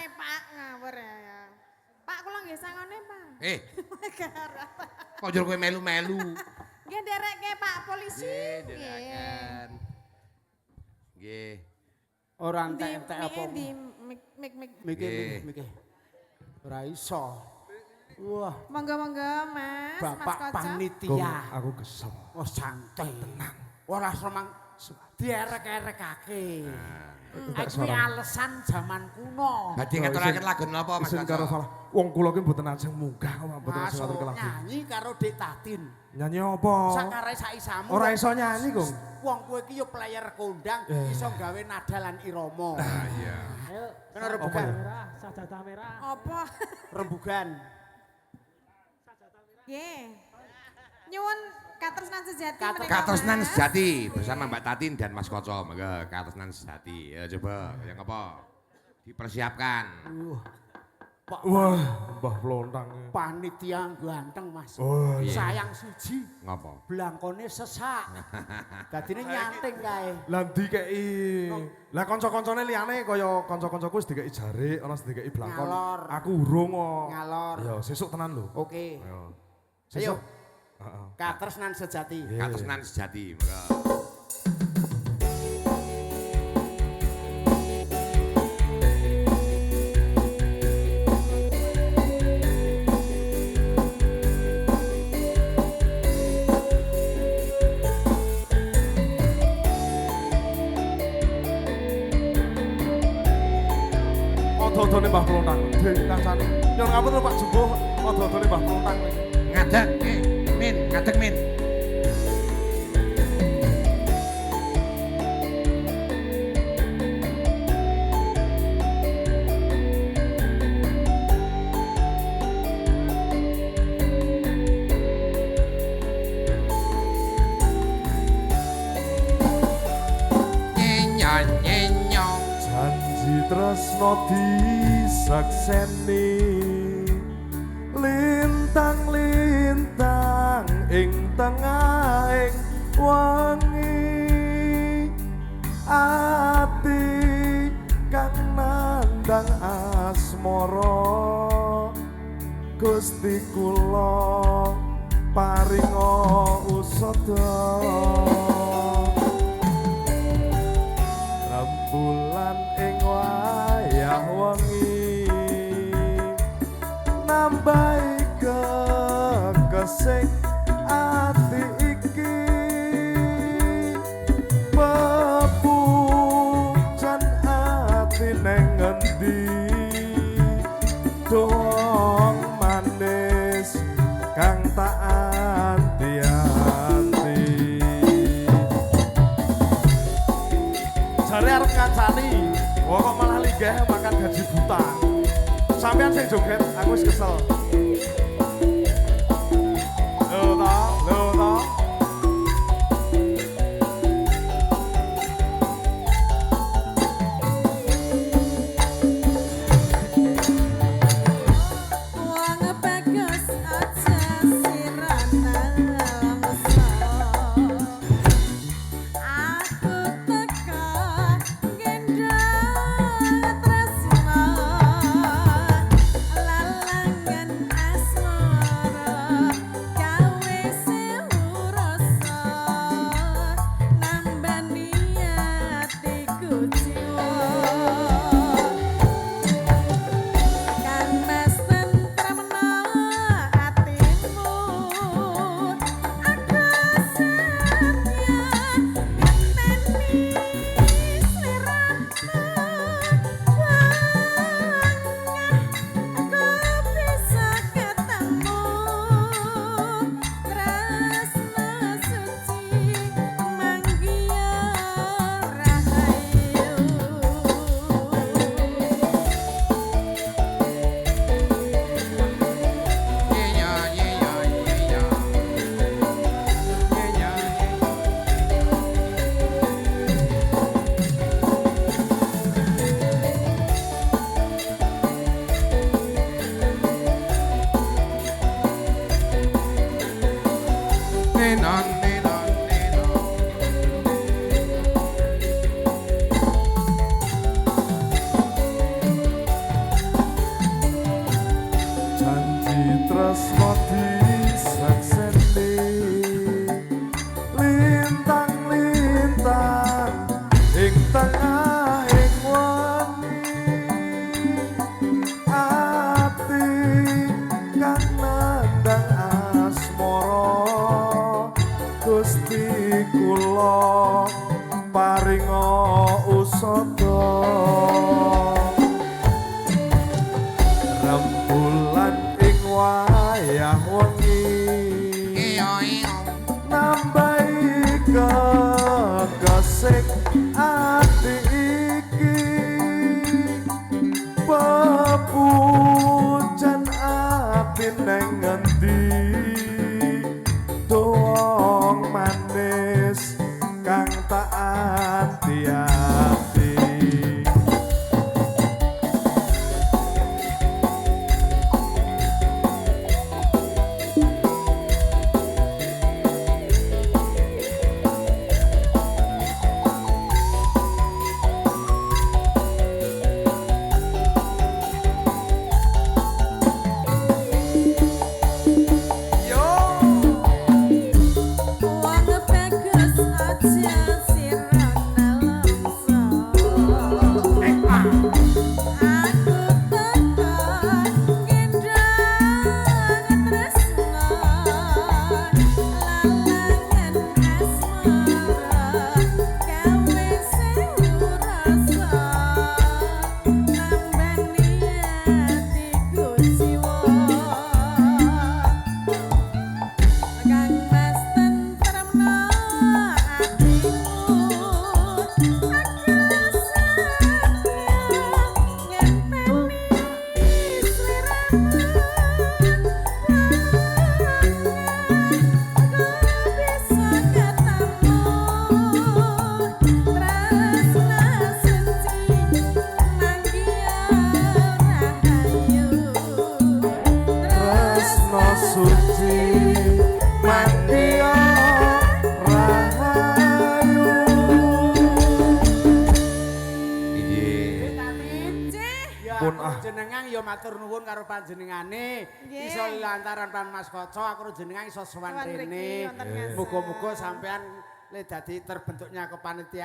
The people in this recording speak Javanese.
sangone Pak, ngawur ya. Pak kula nggih sangone, Pak. Eh. Kok njur kowe melu-melu? Nggih nderekke Pak polisi. Nggih, nderekaken. Nggih. Ora entek-entek apa. Di mik mik mik. Mikir Nggih. mikir. Ora iso. Wah, Monggo-monggo Mas, Mas Bapak Koco. panitia. Aku kesel. Oh santai. Tenang. Ora semang dierek-erekake. Entek Kuwi suara. alasan zaman kuno. Badhe ngeturaken lagu napa Mas Isin karo Koco? salah. Wong kula ki mboten ajeng munggah kok mboten ajeng Masuk ngaturke lagu. nyanyi karo Dek Tatin. Nyanyi apa? Sakare saisamu. Ora iso nyanyi, Gong. Wong kowe iki yo player kondang, iso gawe nada lan irama. Ah iya. Ayo, Kena rembugan. merah, sajadah merah. Apa? Rembugan. Nggih. Nyuwun katresnan sejati menika, Katresnan Mas. Sejati bersama Mbak Tatin dan Mas Koco. Monggo Katresnan Sejati. Ya coba yang apa? Dipersiapkan. Pak Wah, Mbah Plontang. panitia ganteng, Mas. Oh, iya. Sayang siji, Ngopo? blangkone sesak. Dadine nyanting kae. Lah dikeki. Lah kanca-kancane liyane kaya kanca-kancaku wis dikeki jarik, ana sing dikeki blangkon. Ngalor. Aku urung kok. Ngalor. Ya, sesuk tenan lho. Oke. Ayo. Ayo. Sesuk. Heeh. Katresnan sejati. Katresnan Sejati. Monggo. Odo-odone Mbah Plontang. Dek kancane. Nyuwun ngapunten Pak Jumbuh, odo-odone Mbah Plontang. Ngadeg, Min, ngadeg Min. Nyenyo nyenyo. Janji tresno disakseni lintang-lintang ing tengahing wengi ati kang nandang asmara Gusti kula paringa usada rembulan ing wayah wengi nambahi kekesing ati iki pepujan ati neng ngendi dong manis kang tak anti-anti. Jare arep ngancani, wah kok malah linggih makan gaji buta. Sampean sing joget, aku wis kesel. Lho ta, lho ta. Wong bagus aja sirana lamsa. Aku teka gendong tresna. Lalangan Suci Mandya Rahayu. Iya. Tatin. Cih. Ya Pun, aku ah. jenengan ya matur nuwun karo panjenengane. Nggih. Iso lantaran pan Mas Koco aku jenengan iso sowan Sowan rene. mriki, wonten ngasem. Muga-muga sampean le dadi terbentuknya kepanitiaan